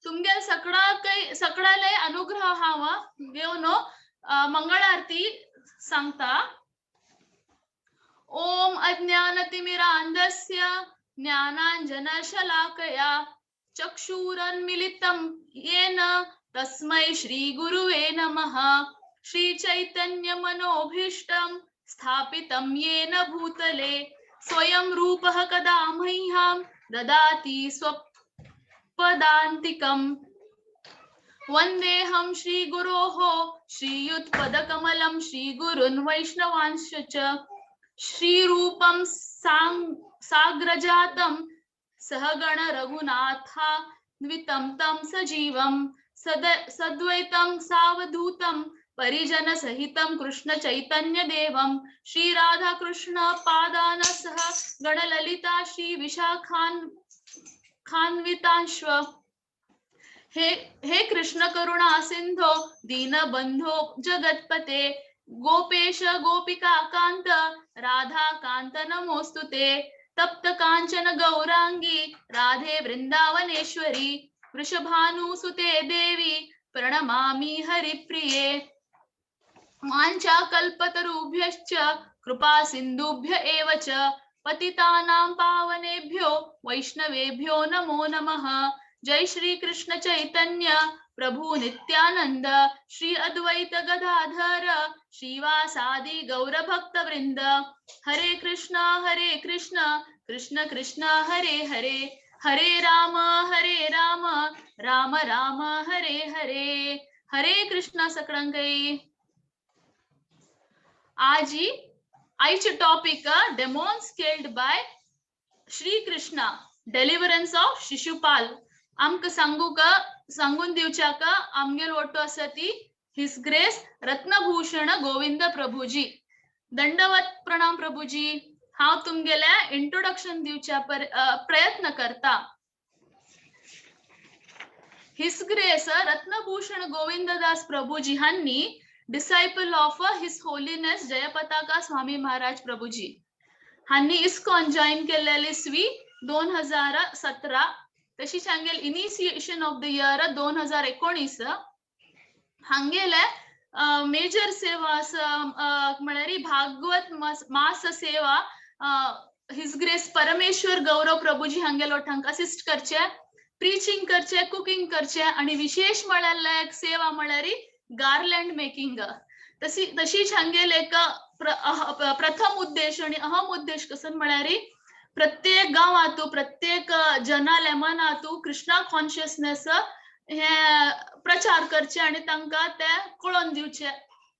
तुमगेल सगळा सगळ्याले अनुग्रह हांव घेवन मंगळ आरती सांगता. ओम अज्ञानतिमिरांधस्य ज्ञानांजनशलाकया चक्षुरुन्मीलितं येन तस्मै श्री गुरुवे नमः. श्री चैतन्य मनोभीष्टं स्थापितं येन भूतले स्वयं रूपः कदा मह्यं ददाति स्वपदान्तिकम्. वंदेहं श्री गुरोः श्रीयुत्पदकमलं श्री गुरुन् वैष्णवांश्च च. श्रीरूपं साग्रजातं सहगण रघुनाथान्वितं तं सजीवं सद्वैतं सावधूतं परिजन सहितं कृष्ण चैतन्य देवं. श्री राधा कृष्ण पादान सह गणललिता श्री विशाखान खान्वितांश्व. हे हे कृष्ण करुणा सिंधो दीनबंधो जगत्पते गोपेश गोपिका कांत राधा कांत नमोस्तुते. तप्त कांचन गौरांगी राधे वृंदावनेश्वरी वृषभानुसुते देवी प्रणमामि हरिप्रिये. वाञ्छा कल्पतरुभ्यश्च कृपा सिन्धुभ्य एव च पतितानां पावनेभ्यो वैष्णवेभ्यो नमो नमः. जय श्री कृष्ण चैतन्य प्रभु नित्यानंद श्री अद्वैत गदाधर श्रीवासादि गौर भक्त वृंद. हरे कृष्ण कृष्ण कृष्ण हरे हरे, हरे राम राम राम हरे हरे. हरे कृष्ण सकळंकई. आजी आयचे topic demons killed by Shri Krishna, deliverance of Shishupal. आमकां सांगूक सांगून दिवच्याक आमगेल ಒಟ್ಟು आसा ती his grace Ratnabhushan Govind Prabhuji. दंडवत प्रणाम प्रभुजी. हांव तुमगेल्या इंट्रोडक्शन दिवच्या प्रयत्न करता. His grace Ratnabhushan Govindadas Prabhuji हांनी disciple of his holiness Jayapataka Swami Maharaj Prabhuji हांनी इस्कॉन जॉईन केलेली इसवी 2017. तशीच हांगेल इनिशिएशन ऑफ the year 2019. हांगेले मेजर सेवा म्हळ्यार भागवत मास सेवा his grace परमेश्वर गौरव प्रभुजी हांगेल वटांक असिस्ट करचे, प्रीचिंग करचे, कुकिंग करचे आणि विशेष म्हळ्यार सेवा म्हळ्यार गार्लँड मेकिंग. तशी तशीच हांगेल एक प्रथम उद्देश आणि अहम उद्देश कसं म्हळ्यार प्रत्येक गांवांतू प्रत्येक जनाल्या मनातू कृष्णा कॉन्शियसनेस हे प्रचार करचे आणि तांकां ते कळोन दिवचे,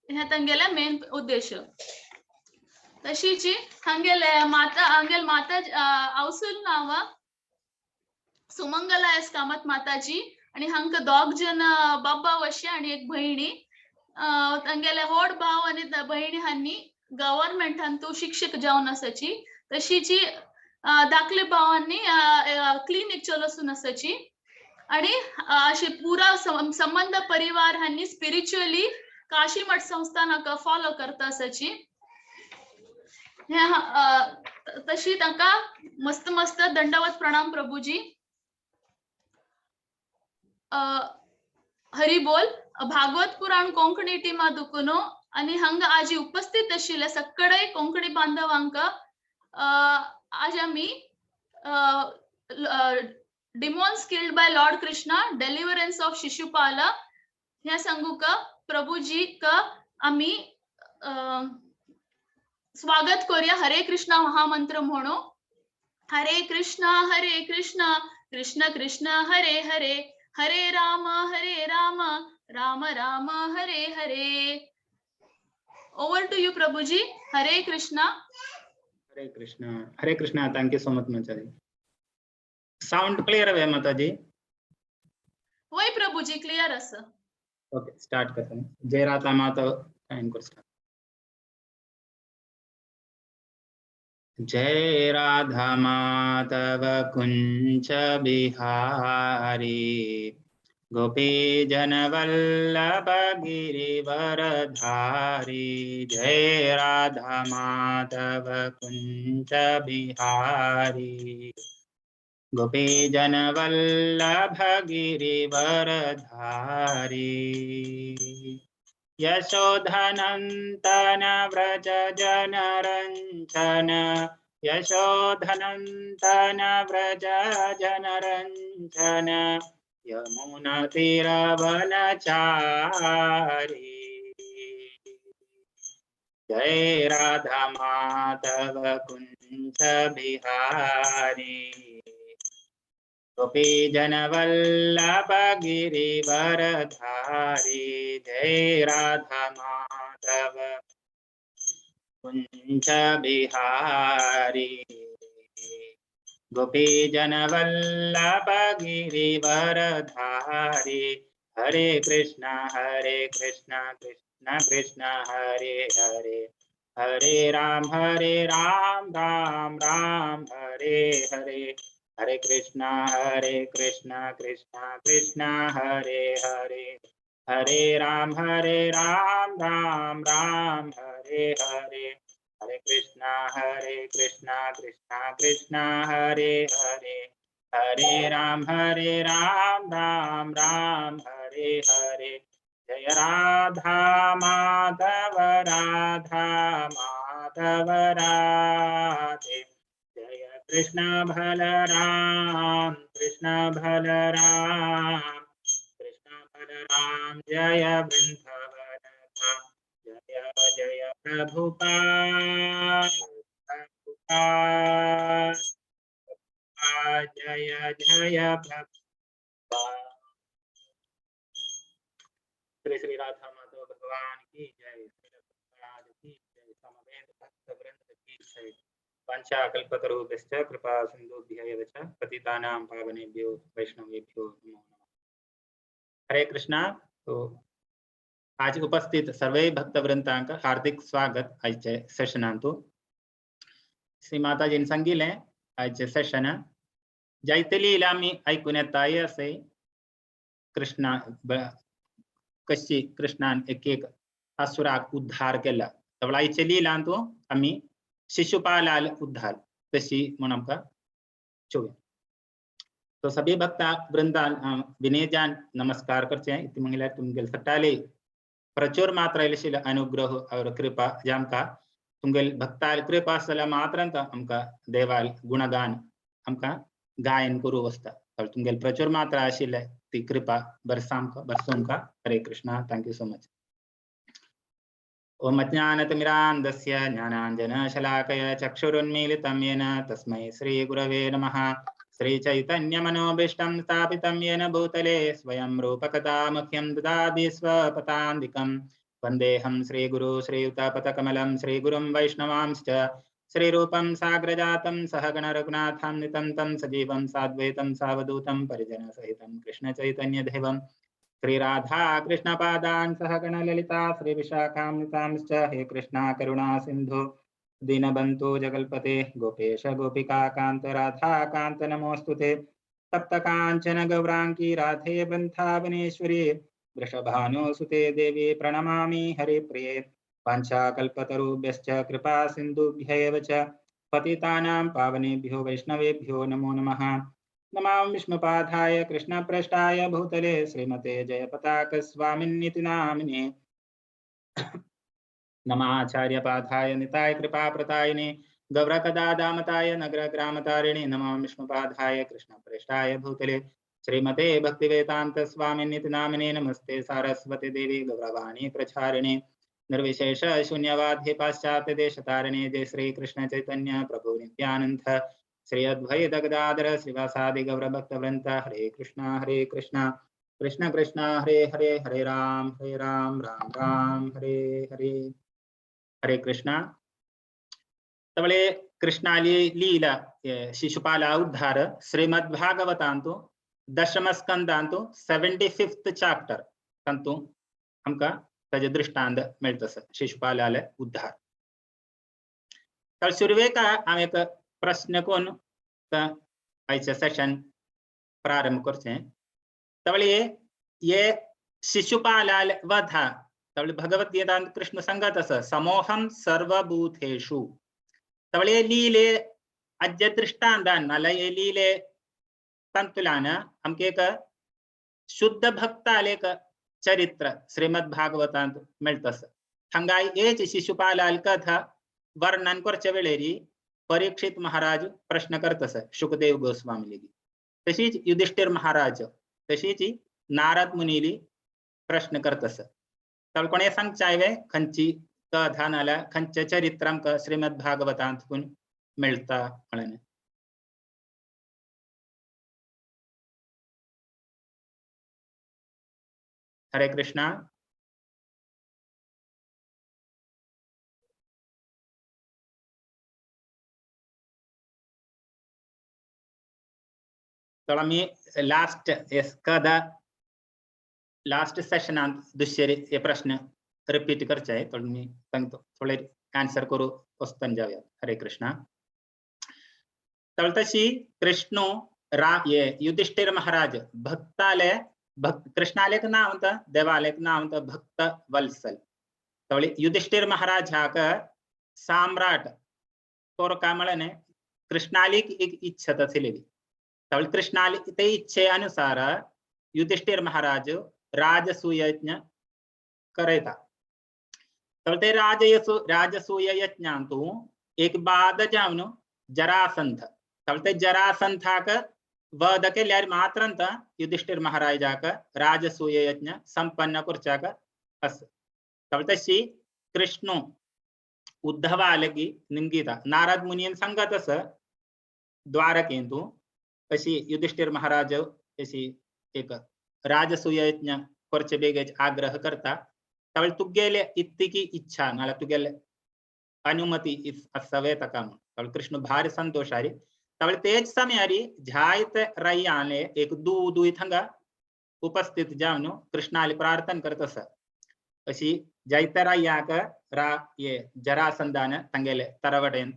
हे तांगेले मेन उद्देश. तशीच हांगेले माता हांगेल माता आवसूल नांव सुमंगला एस कामत माताजी आणि हांकां दोग जण बाबा वशे आणि एक भयणी. तांगेले व्हड भाव आनी भयणी हांनी गव्हर्मेंटान तूं शिक्षक जावन आसाची. तशीच धाकले भावांनी क्लिनीक चलोसून आसाची. आणि अशे पुरा संबंध परिवार हांनी स्पिरिच्युअली काशी मठ संस्थानाक फॉलो करता आसाची. तशी तांकां मस्त मस्त दंडवत प्रणाम प्रभुजी. हरी बोल. भागवत पुराण कोंकणी टिमा दुकुनो आणि हांगा आजी उपस्थित आशिल्ले सगळे कोंकणी बांधवांक आज आमी demons killed by Lord Krishna, deliverance of Shishupala ह्या सांगूक प्रभुजीक आमी स्वागत करूया. हरे कृष्णा महामंत्र म्हणू. हरे कृष्णा कृष्ण कृष्ण हरे हरे, हरे Ram Ram Ram Hare Hare. Over to you Prabhuji. Hare Krishna. Hare Krishna, Hare Krishna. Thank you so much Mataji. Sound clear है माताजी? वही प्रभुजी क्लियर अस. ओके स्टार्ट करता हूँ. जय राधा माता टाइम को स्टार्ट. जय राधा माधव कुंज बिहारी गोपी जन वल्लभ गिरिवरधारी. जय राधा माधव कुंज बिहारी गोपीजनवल्लभ गिरिवरधारी। यशोधनन्दन व्रज जनरञ्जन, यशोधनन्दन व्रज जनरञ्जन, यमुनतीरवनचारी। जय राधा माधव कुंज बिहारी। गोपीजनवल्लभ गिरिवरधारी। जय राधा माधव कुंज बिहारी। गोपीजनवल्लभ गिरिवरधारी। हरे कृष्णा हरे कृष्णा कृष्ण कृष्ण हरे हरे, हरे राम राम राम हरे हरे। हरे कृष्णा कृष्ण कृष्ण हरे हरे, हरे राम राम राम हरे हरे। हरे कृष्णा कृष्ण कृष्ण हरे हरे, हरे राम राम राम हरे हरे। जय राधा माधव राधा माधव राधे। जय कृष्ण बलराम कृष्ण बलराम कृष्ण बलराम जय वृंदावन धाम। जय जय प्रभुपाद प्रभुपाद जय जय प्रभुपाद। श्री श्री राधा माधव भगवान की जय, श्री प्रभुपाद की जय, समवेत भक्त वृंद की जय। वाञ्छाकल्पतरुभ्यश्च कृपा सिन्धुभ्य एव च पतितानां पावनेभ्यो वैष्णवेभ्यो नमो नमः। हरे कृष्णा। तो आज उपस्थित सर्वे भक्तवृंदांक हार्दिक स्वागत आजचे सेशनांतु। श्री माताजीन सांगिलें आजचे सेशन जायते लीला आमी आयकून येताय असे कृष्णा कशी कृष्णान एक एक असुराक उद्धार केला। तवळ आयचे लीलांतु आमी शिशुपालाल उद्धार तशी म्हूण आमकां चोवया। तो सभी भक्ता वृंदान विनयजान नमस्कार करचे इति म्हणल्यार तुमगेले सट्टाले प्रचुर मात्रा अनुग्रह और कृपा जामका तुमगेल भक्ताल कृपा आसल्यार मात्रांत आमकां देवाल गुणगान आमकां गायन करूं वसता। तर तुमगेल प्रचुर मात्रा आशिल्ले ती कृपा बरसामकां बरसोमकां। Hare Krishna. Thank you so much. Om अज्ञानतिमिरान्धस्य ज्ञानाञ्जनशलाकय चक्षुरुन्मीलितं येन तस्मै श्रीगुरवे नमः। श्रीचैतन्यमनोभीष्टं स्थापितं येन भूतले स्वयं रूपकदा मह्यं ददाति स्वपदान्तिकं। वन्देऽहं श्रीगुरु श्रीयुतपथकमलं श्रीगुरुं वैष्णवांश्च। श्रीरूपं साग्रजातं सहगण रघुनाथान्वितं तं सजीवं साद्वैतं सावधूतं परिजनसहितं कृष्णचैतन्यदेवं। श्रीराधा कृष्णपादान् सहगण ललिता श्रीविशाखान्वितांश्च। हे कृष्णा करुणा सिन्धु दीनबन्धु जगल्पते गोपेश गोपिका कान्त राधा कान्त नमोऽस्तु ते। तप्त काञ्चन गौराङ्गी राधे वृन्दावनेश्वरी वृषभानुसुते देवी प्रणमामि हरिप्रिये। वाञ्छाकल्पतरुभ्यश्च कृपा सिन्धुभ्य एव च पतितानां पावनेभ्यो वैष्णवेभ्यो नमो नमः। नमामि विष्णुपादाय कृष्णप्रेष्ठाय भूतले श्रीमते जयपताकस्वामिन्निति नामिने। नमाचार्यपादाय निताय कृपाप्रदायिने गौरकदादामताय नगरग्रामतारिणे। नमामि विष्णुपादाय कृष्णप्रेष्ठाय भूतले श्रीमते भक्तिवेदान्त स्वामिन्निति नामिने। नमस्ते सारस्वती देवी गौरवाणी प्रचारिणे निर्विशेष शून्यवादी पाश्चात्य देशतारिणे। जय श्री कृष्ण चैतन्य प्रभु नित्यानंद श्री अद्वैत गदाधर श्रीवासादि गौर भक्त वृंद। हरे कृष्णा कृष्ण कृष्ण हरे हरे, हरे राम राम राम हरे हरे। हरे कृष्णा। तवळे कृष्णाली लीला शिशुपाला उद्धार श्रीमद्भागवतांतु दशम स्कंदांतु 75th chapter तांतु आमकां ताजे दृष्टांत मेळटा शिशुपालाले उद्धार। तर सुरवेक हांव एक प्रश्न करून आयचें सेशन प्रारंभ करचें। तवळे ये शिशुपालाल वधा तवळे भगवद्गीतांत कृष्ण सांगत आसा समोहम सर्वभूतेषु। तवळे लीले आज्य दृष्टांतान नाल्यार हे लीले तंतुल्यान आमकां एक शुद्ध भक्ताले एक चरित्र श्रीमद भागवतांत मेळटा. हांगा हेच शिशुपालाल कथा वर्णन करचे वेळेरी परीक्षित महाराज प्रश्न करतस शुकदेव गोस्वामी लेगी, तशीच युधिष्ठिर महाराज तशीच नारद मुनीली प्रश्न करतस. तर कोणे सांगचायवे खंची कथा नाल्या खंयचे चरित्र आमकां श्रीमद भागवतांत मेळटा म्हणून. हरे कृष्णा. तर आमी लास्ट कथा लास्ट सेशनांत दुसरे हे प्रश्न रिपीट करचे आहे, तर मी सांगतो थोडे आन्सर करू वचतन जावया. हरे कृष्णा. तर तशी कृष्ण ये युधिष्ठिर महाराज भक्ताले भक्त कृष्णाले एक नाव होता देवाले एक नाव होता भक्त वत्सल. तवळी युधिष्ठिर महाराज हाक साम्राट तोर काय म्हळ्याने कृष्णाली एक इच्छा आसलेली. तवळी कृष्णाली ते इच्छे अनुसार युधिष्ठिर महाराज राजसूय यज्ञ करयता. तवळ ते राजसूय यज्ञांतु एक बाद जावन जरासंध तवळ ते जरासंधाक वध केल्यार मात्रंत युधिष्ठिर महाराजाक राजसूय यज्ञ संपन्न करच्याक अस. तवळ तशी कृष्ण उद्धवालगी निमगीता नारद मुनीन सांगत अस द्वारकेंतु अशी युधिष्ठिर महाराज अशी एक राजसूय यज्ञ करचे बेगेच आग्रह करता. तवळ तुगेले इतकी इच्छा नाल्यार तुगेले अनुमती असावे ताका म्हूण. तवळ कृष्ण भारी संतोषारी. तवळ तेच समयारी जायत रय्याने एक दूदूय थंगा उपस्थित जावन कृष्णाले प्रार्थना करत आसा. अशी जायत रय्याक रा ये जरासंधान तांगेले तरवटेन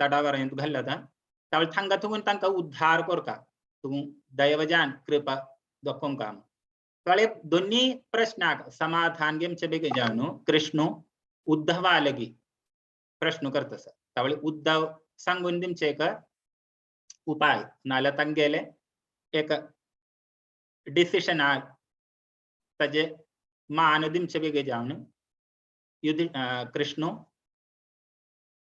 तडावरेन घाल्ला. तवळ थंगा तुगून तांकां उद्धार करता तूं दैवजान कृपा दाखोवंक काम. तवळे दोन्ही प्रश्नाक समाधान घेवचे बेगीन जावन कृष्ण उद्धवालगी प्रश्न करता आसा. तवळे उद्धव सांगून दिवचे एक उपाय नाल्यार तांगेले एक डिसिशन ताजे मान दिवचे बेगीन जावन कृष्ण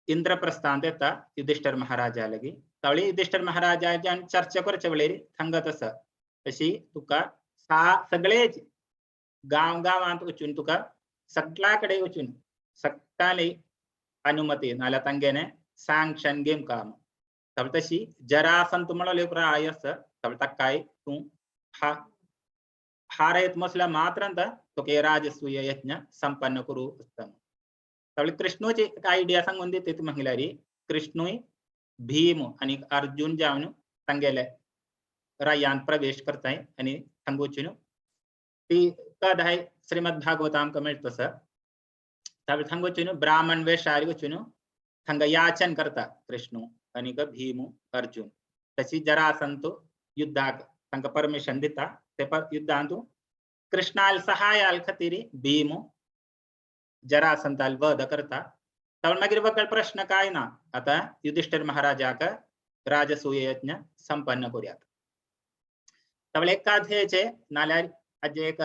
इंद्रप्रस्थांत येता युधिष्ठिर महाराजा लगी. तवळी युधिष्ठिर महाराजा चर्चा करचे वेळेर सांगत आसा अशी तुका सगळेच गांव गांवांत वचून तुका सगळ्या कडेन वचून सगळ्यांली अनुमती नाल्यार तांगेले सँक्शन घेवंक काम. तवळ तशी जरासंत म्हणलो प्राय आसा. तवळ ताकाय तूं हारयत मसल्या मात्रांत तुका राजसूय यज्ञ संपन्न करूं आसता. तवळ कृष्णूची एक आयडिया सांगून दिता ती म्हणल्यार कृष्णूय भीम आनी अर्जुन जावन तांगेले रायांत प्रवेश करताय आनी थंग वचून ती कथाय श्रीमद भागवत आमकां मेळटा आसा. तवळ थंग वचून ब्राह्मण वेशार वचून थंग याचन करता कृष्ण आनी भीम अर्जुन. तशी जरासंत युद्धाक तांकां परमिशन दिता. ते युद्धांत कृष्णाल सहायाल खातीर भीम जरासंताल वध करता. तवळ मागीर वगळ प्रश्न काय ना आता युधिष्ठिर महाराजाक राजसूय यज्ञ संपन्न करूयात. तवळ एक कथेचे नाल्यार आजे एक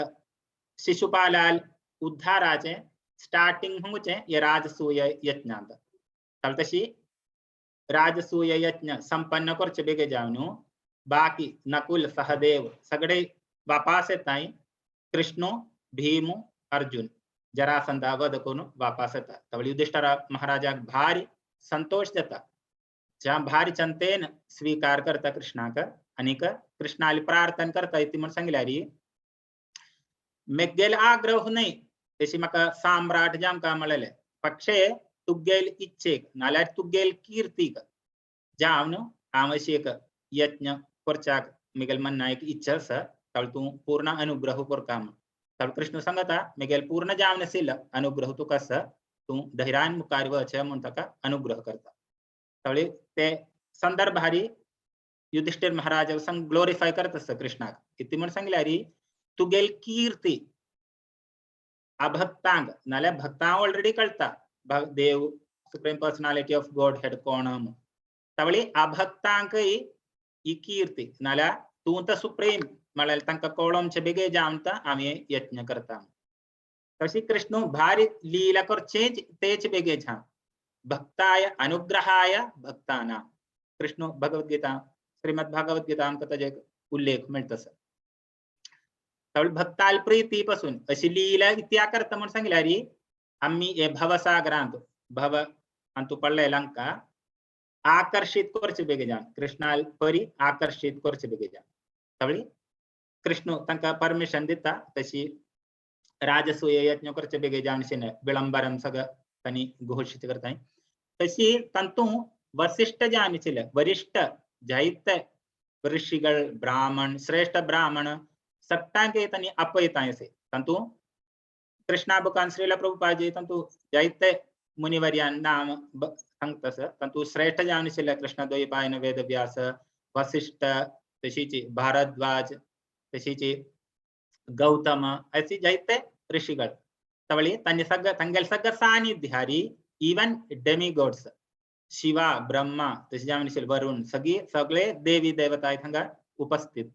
शिशुपालाल उद्धाराचे स्टार्टिंग म्हणचे हे राजसूय यज्ञांत. तवळ तशी राजसूय यज्ञ संपन्न करचे बेगे जावन बाकी नकुल सहदेव सगळे वापास येताय. कृष्ण भीम अर्जुन जरासंधा वध करून वापास येता. तवळ युधिष्ठिर महाराजाक भारी संतोष जाता. ज्या भारी चंतेन स्वीकार करता कृष्णाक आनीक कृष्णाली प्रार्थना करता ती म्हण सांगल्यार मेगेल आग्रह न्हय तशी म्हाका साम्राट जामकां मेळ्ळें पक्षे तुगेल इच्छेक नाल्यार तुगेल कीर्तीक जावन हांव अशी एक यज्ञ करच्याक मेगेल मना एक इच्छा आसा. तवळ तूं पूर्ण अनुग्रह करता म्हूण. तवळ कृष्ण सांगता मेगेल पूर्ण जावन आशिल्लो अनुग्रह तुका आसा तूं धैर्यान मुखार वच म्हूण ताका अनुग्रह करता. तवळी ते संदर्भारी युधिष्ठिर महाराज संग ग्लोरिफाय करत आसता कृष्णाक. इतली म्हण सांगल्यार तुगेल कीर्ती अभक्तांक नाल्यार भक्तांक ऑलरेडी कळटा देव supreme personality of Godhead कोण म्हूण. तवळी अभक्तांकय ही कीर्ती नाल्यार तूं तर सुप्रीम म्हळ्यार तांकां कळोवचे बेगीन जावन आमी यत्न करता. तशी कृष्ण भारी लीला करचेच तेच बेगीन जावन भक्ताय अनुग्रहाय भक्ताना कृष्ण भगवद्गीता श्रीमद भगवद्गीता आमकां ताजे उल्लेख मेळटा सर. भक्ताल प्रीती पासून अशी लीला इत्या करता म्हूण सांगल्यार आमी हे भवसागरांत भव अंतु पडलेले आमकां आकर्षित करचे बेगीन जावन कृष्णाल परी आकर्षित करचे बेगीन जावन तवळी कृष्ण तांकां परमिशन दिता तशी राजसूय यज्ञ करचे बेगीन जावन शेन विळंबरम सगळं तांणी घोषित करता. तशी तांतू वसिष्ठ जावन वरिष्ठ जायते ऋषिगळ ब्राह्मण श्रेष्ठ ब्राह्मण सगळ्यांक तांणी आपयता असे तांतू कृष्णा बुकान श्रीला प्रभुपाजी तांतू जायते मुनिवर्यान नाम सांगता सर. तांतू श्रेष्ठ जावन आशिल्ले कृष्ण द्वैपायन वेदव्यास वसिष्ठ तशीच भारद्वाज तशीच गौतम अशी जायते ऋषिगळ तवळी तांचे सगळं तांगेले सगळं सानिध्यारी इवन डेमिगॉड्स शिवा ब्रह्मा तशें जावन आशिल्ले वरुण सगळी सगळे देवी देवताय हांगा उपस्थित.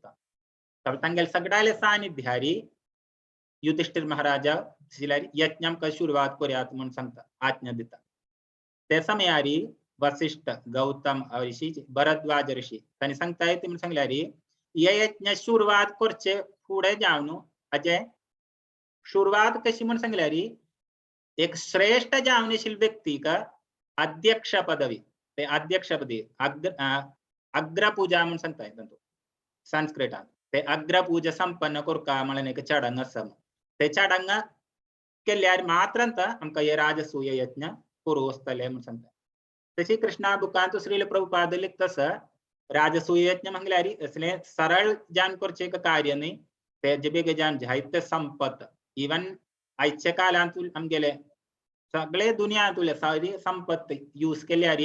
तांगेले सगळ्याले सानिध्यारी युधिष्ठिर महाराजा यज्ञ आमकां सुरवात करयात म्हूण सांगता आज्ञा दिता. ते समयारी वसिष्ठ गौतम ऋषी भरद्वाज ऋषी तांणी सांगता ते म्हूण सांगल्यार हे यज्ञ सुरवात करचे फुडें जावन हाचे सुरवात कशी म्हूण सांगल्यार एक श्रेष्ठ जावन आशिल्ले व्यक्तीक अध्यक्ष पदवी ते अध्यक्ष पदवी अग्रपूजा म्हूण सांगता तांतूं संस्कृतान ते अग्रपूजा संपन्न करका म्हणून एक चडंग आसा ते चडंग केल्यार मात्र आमकां हे राजसूय यज्ञ करूं वचतले म्हूण सांगता. तशी कृष्णा बुकांत श्रील प्रभुपाद लिखता राजसूय यज्ञ म्हणल्यार असलें सरळ जावन करचें एक कार्य न्ही ते जे बेगीन जावन जायते संपत इवन आयच्या काळांत आमगेले सगळे दुनियांतले सारी संपत्ती यूज केल्यार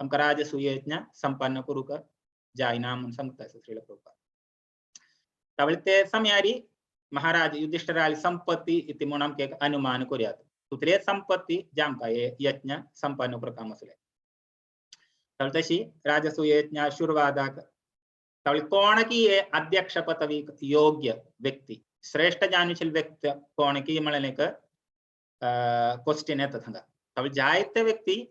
आमकां राजसूय यज्ञ संपन्न करूंक जायना म्हूण सांगता श्रील प्रभुपाद. त्यावेळी ते समयारी महाराज युधिष्ठिराली संपत्ती इति म्हूण आमकां एक अनुमान करुयात तुतले संपत्ती जे आमकां हे यज्ञ संपन्न करपाक आसले. तशी राजसूय यज्ञ सुरवाताक त्यावेळी कोण की हे अध्यक्ष पदवी योग्य व्यक्ती श्रेष्ठ जाणशील व्यक्ती कोण की म्हणलें एक क्वेश्चन येता थांगा. त्यावेळी जायते व्यक्ती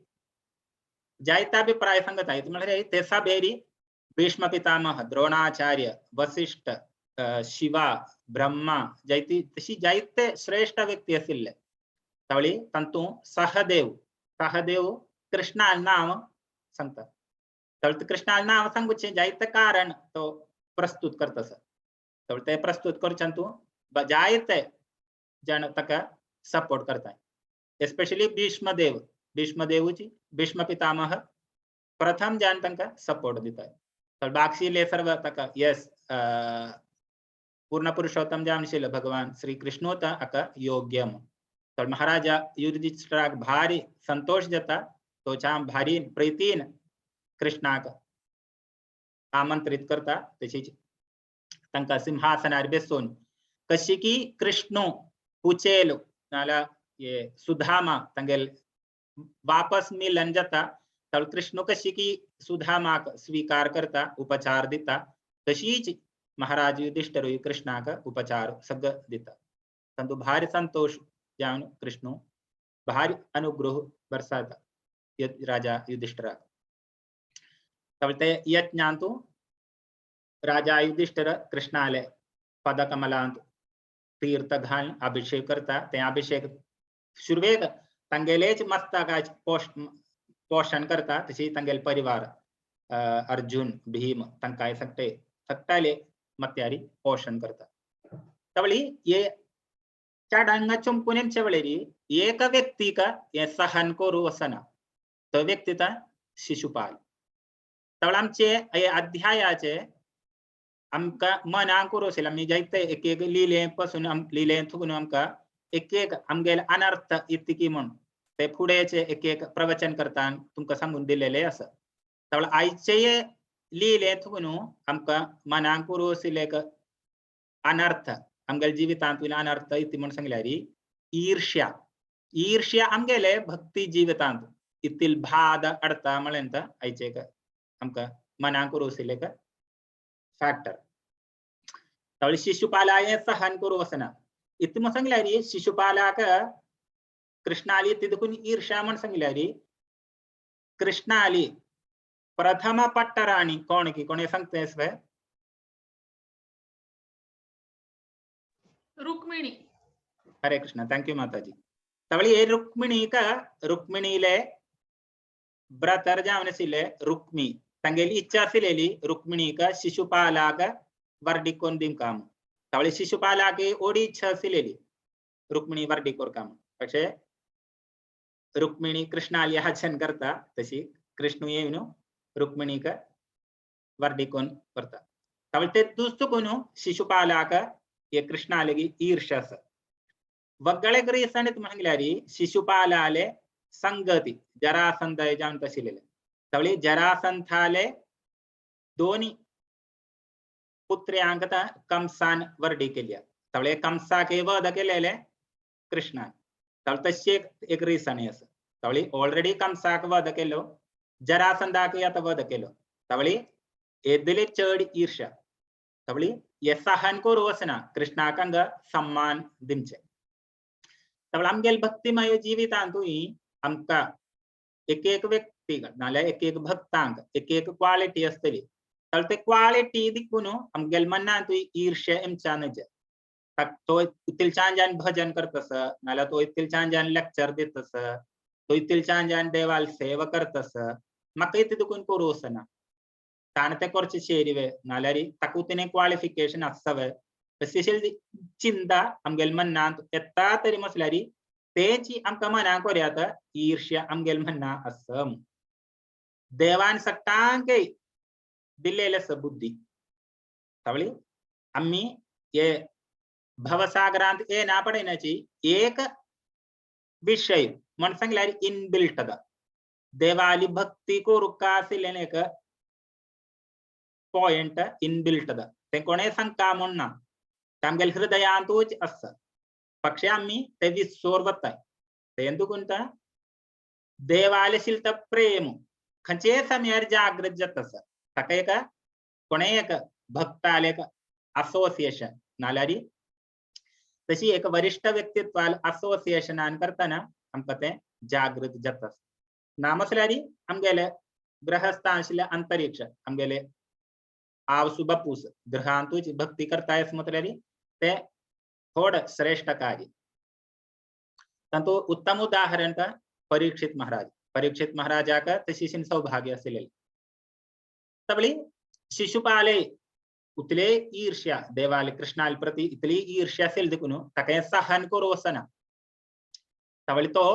जायते अभिप्राय सांगता म्हळ्यार ते सभेरी भीष्म पितामह द्रोणाचार्य वसिष्ठ शिवा ब्रह्मा जायती तशी जायते श्रेष्ठ व्यक्ती आशिल्ले. त्यावेळी तांतू सहदेव सहदेव कृष्णाल नांव सांगता. त्यावेळी कृष्णाल नांव सांगूचें जायते कारण तो प्रस्तुत करता सर. त्यावेळी ते प्रस्तुत करच्यान तूं जायते जाण ताका सपोर्ट करता. एस्पेशली भीष्मदेव भीष्मदेवूची भीष्म पितामह प्रथम जाण तांकां सपोर्ट दिता. बाकीले सर्व ताका येस पूर्ण पुरुषोत्तम जावन आशिल्लो भगवान श्री कृष्ण हाका योग्य म्हूण. तर महाराजा युधिष्ठिराक भारी संतोष जाता तो जाम भारी प्रीतीन कृष्णाक आमंत्रित करता. तशीच तांकां सिंहासनार बसून कशी की कृष्ण कुचेल नाल्यार हे सुधामा तांगेल वापस मिलन जाता. तर कृष्ण कशी की सुधामाक स्वीकार करता उपचार दिता तशीच महाराज युधिष्ठिरूय कृष्णाक उपचार सगळं दिता. तांतू भारी संतोष जावन कृष्ण भारी अनुग्रह बरसाता राजा युधिष्ठिराक. ते यज्ञांतु राजा युधिष्ठिर कृष्णाले पदकमलांत तीर्थ घालून अभिषेक करता. ते अभिषेक सुरवेक तांगेलेच मस्तकाच पोषण करता. तशी तांगेले परिवार अर्जुन भीम तांकां सगळे सगळ्याले मत्यारी पोषण करता. त्यावेळी हे चडांगा चुंपून वेळेरी एक व्यक्तीक हे सहन करू वचना तो व्यक्ती ता शिशुपाल. त्यावेळी आमचे हे अध्यायाचे आमकां मनाक करू आशिल्लें आमी जायते एक एक लिले पासून लिले थुकून आमकां एक एक आमगेले अनर्थ इतकी म्हूण ते फुडेचे एक एक प्रवचन करता तुमकां सांगून दिलेले आसा. त्यावेळी आयचे लिले थुकून आमकां मनाक करू आशिल्ले एक अनर्थ आमगेले जिवितांत अनर्थ इति म्हूण सांगल्यार ईर्ष्या ईर्ष्या आमगेले भक्ती जिवितांत इतील भाद अडता म्हळ्यार आयचे आमकां मनाक करू आशिल्ले एक फॅक्टर. तावळी शिशुपाला हे सहन करू वसना. इतम सांगल्यारी शिशुपालाक कृष्णाली तिदकून ईर्ष्या म्हण सांगल्यारी कृष्णाली प्रथम पट्टराणी कोण की कोणी सांगतेस वे? रुक्मिणी. हरे कृष्ण, thank you माताजी. तवळी रुक्मिणीक रुक्मिणीले ब्रदर जावनसिले रुक्मी ತಂಗೇಲಿ ಇಚ್ಛಾಸಿಲೇಲಿ ರುಕ್ಮಿಣೀಕ ಶಿಶುಪಾಲಾಗ ವರ್ಡಿಕೊನ್ ದಿಂ ಕಾಮ. ತವಳಿ ಶಿಶುಪಾಲಾಗೆ ಓಡಿ ಇಚ್ಛಾಸಿಲೇಲಿ रुक्मिणी वर्डीकोर काम. പക്ഷേ रुक्मिणी कृष्णाली याचन करता तशी कृष्ण येवन रुक्मिणीक वर्डीकोन करता. तवळ ते दुस्तुकोनु शिशुपालाक ये कृष्णालगी ईर्ष्या आसा. वगळे ग्रीसन म्हणल्यारी शिशुपालाले संगती जरासंध जावन तशिलेले. तवळी जरासंथाले दोनी पुत्र्यांक कंसान वर्डी केल्या. तवळे कंसाक वध केलेले कृष्णान. तवळ तशी एक रिसन आसा. तवळी ऑलरेडी कंसाक वध केलो, जरासंधाक आतां वध केलो. तवळी एदले चड ईर्ष्या. तवळी हे सहन करू वचना कृष्णाक हांगा सम्मान दिवचे. तवळ आमगेले भक्तिमय जिवितांतूय आमकां एक एक व्यक्ती नाल्यार एक एक भक्तांक एक एक क्वालिटी आसतली. तवळ ते क्वालिटी दिकून आमगेले मनांतूय ईर्ष्या एमच्यान तो इतले छान जान भजन करतस, नाल्यार तो इतले छान जान लेक्चर दितस, तो इतले छान जान देवाल सेवा करतस, म्हाका इतले दुखून करूं वचना. ताणें तें करचें शेरिवे नाल्यार ताका तिणें क्वॉलिफिकेशन आसतवे अशी चिंता आमगेले मनांत येता तरी म्हटल्यार तेची आमकां मनाक कोरयात ईर्ष्या आमगेले मना आसा. देवान सगळ्यांकय दिल्लेले आसा बुद्धी. तवळी आमी हे भवसागरांत येना पडनाची एक विषय म्हण सांगल्यार इनबिल्ट देवाली भक्ती करूंक आशिल्लें एक पॉयंट इनबिल्ट तें कोणें सांगता म्हूण ना, आमगेले हृदयांतूच आसा. पक्षे आमी ते विसोर वताय. तें दुखून देवाले शिलता प्रेम खंयचेय समयार जागृत जाता आसा. ताका एक कोणेय एक भक्ताले एक असोसिएशन नाल्यार तशी एक वरिष्ठ व्यक्तित्वाल असोसिएशनान करतना आमकां तें जागृत जाता. ना म्हटल्यार आमगेले गृहस्थ आशिल्ले अंतरिक्ष आमगेले आवसु बापूस गृहांतूच भक्ती करताय म्हटल्यार ते थोड श्रेष्ठ कार्य. तातूंत उत्तम उदाहरण परीक्षित महाराज. परीक्षित महाराजाक तशी सौभाग्य आशिल्लें. तवळी शिशुपाले उतले ईर्ष्या देवाले कृष्णाले प्रती इतली ईर्ष्या आशिल्ली देखून ताका सहन करूं वचना. तवळी तो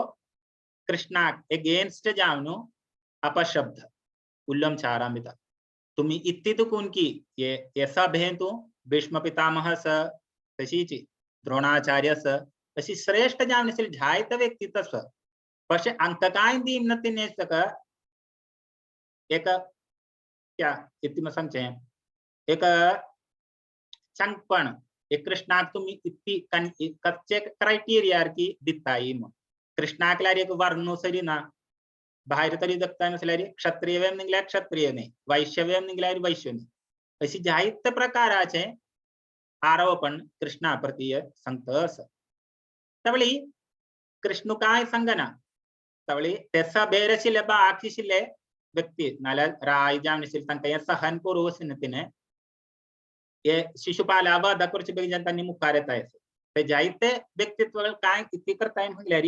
कृष्णाक एगेन्स्ट जावन अपशब्द उल्लमचारां दिता. तुमी इतली दुखून की हे सभेंतू भीष्म पितामह स तशीच द्रोणाचार्य स अशी श्रेष्ठ जावन आशिल्ले जायते व्यक्ती तस पशे हांकां कांय दिना तिणें ताका एक क्या इतलें सांगचें एक चांगपण एक कृष्णाक तुमी इतली कच्चे क्रायटेरियार की दिताय म्हूण. कृष्णाक एक वर्णो सरी ना, भायर तरी जगता म्हटल्यार क्षत्रिय वेम निघल्यार क्षत्रिय न्ही, वैश्य वेम निघल्यार वैश्य न्ही, अशी जायते प्रकाराचे आरोपण कृष्णा प्रती सांगता आसा. तवळी कृष्ण कांय सांगना. तवळी ते सभेर आशिल्ले बाकी आशिल्ले व्यक्ती नाल्यार राय जावन आशिल्ले तांकां हें सहन करूं वचना तिणें हे शिशुपाला वध करचे बेगीन तांणी मुखार येता. ते जायते व्यक्तित्व कांय कितें करताय म्हणल्यार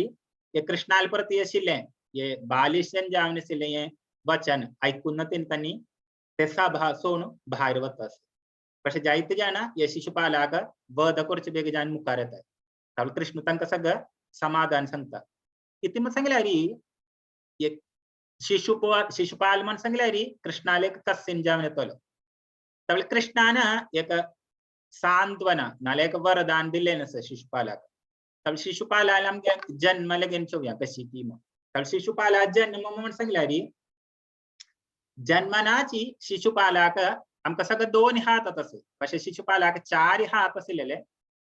हे कृष्णाल प्रती आशिल्लें हे बालिशन जावन आशिल्लें हें वचन आयकून तांणी ते सभा सोडून भायर वता. अशें जायते जाणा हे शिशुपालाक वध करचे बेगीन मुखार येता. तावळ कृष्ण तांकां सगळें समाधान सांगता. इतलें म्हण सांगल्यार एक शिशुपाल म्हण सांगल्यार कृष्णाले कस्सीन जावन येतलो. तावळ कृष्णान एक सांत्वना नाल्यार एक वरदान दिल्लें आसा शिशुपालाक. तावळ शिशुपालान आमगे जन्म लगेन चोवया कशी ती म्हूण. तावळ शिशुपाला जन्म म्हण सांगल्यार जन्मनाची शिशुपालाक आमकां सगळे दोन हात आसत अशे शिशुपालाक चार हात आशिल्ले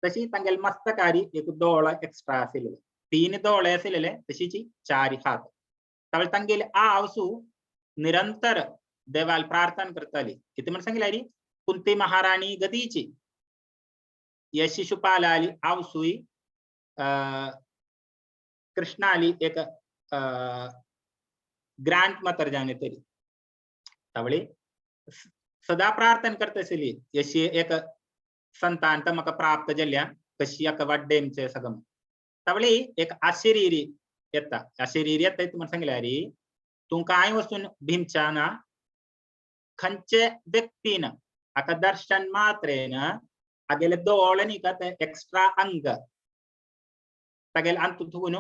तशी तांगेले मस्तकारी एक दोळो एक्स्ट्रा आशिल्ले, तीन दोळे आशिल्ले तशीची चार हात. तावळ तांगेले आवसू निरंतर देवाल प्रार्थना करताली. कितें म्हण सांगल्यार कुंती महाराणी गतीची या शिशुपालाली आवसुई कृष्णाली एक ग्रँड मदर जाणे तरी तावळी सदा प्रार्थना करत आसली यशी एक संतान तर म्हाका प्राप्त जाल्ल्या कशी एका वाड्डेमचे सगळं. तावळी एक अशरीरी येता, अशरीरी येता म्हण सांगल्यार तूं काय वचून भिमच्या ना खंयचे व्यक्तीन हाका दर्शन मात्रेन हागेले दोळे न्ही का ते एक्स्ट्रा अंग तागेले अंतू थुकून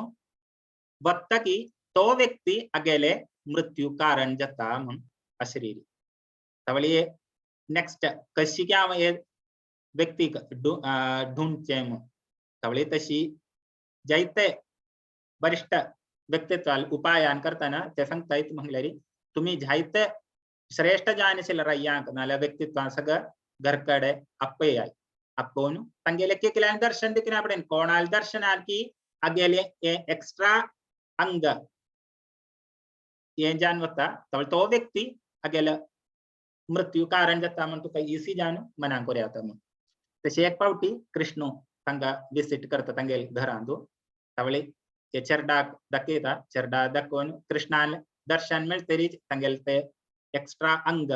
वता की तो व्यक्ती हागेले मृत्यू कारण जाता म्हूण अशरीरी. तावळी नेक्स्ट कशी की हांव हे व्यक्तीक ढूंढचे म्हूण तावळी तशी जायते वरिष्ठ व्यक्तित्वाल उपायान करताना ते सांगता म्हणल्यार तुम्ही जायते श्रेष्ठ जाणशील रय्यांक नाल्यार व्यक्तित्वान सगळं घरकडे आपयाय आपोवन तांगेले केकल्यान दर्शन देखील आपणें कोणाल दर्शनान की हागेले हे एक्स्ट्रा अंग हें जावन वता तावळ तो व्यक्ती हागेले मृत्यू कारण जाता म्हण तुका इसी जावन मनाक येता म्हूण. तशें एक फावटी कृष्ण तांकां विजीट करता तांगेले घरांत. तावळी ते चेरडाक दाखयता, चेरडा दाखोवन कृष्णान दर्शन मेळटरीच तांगेले ते एक्स्ट्रा अंग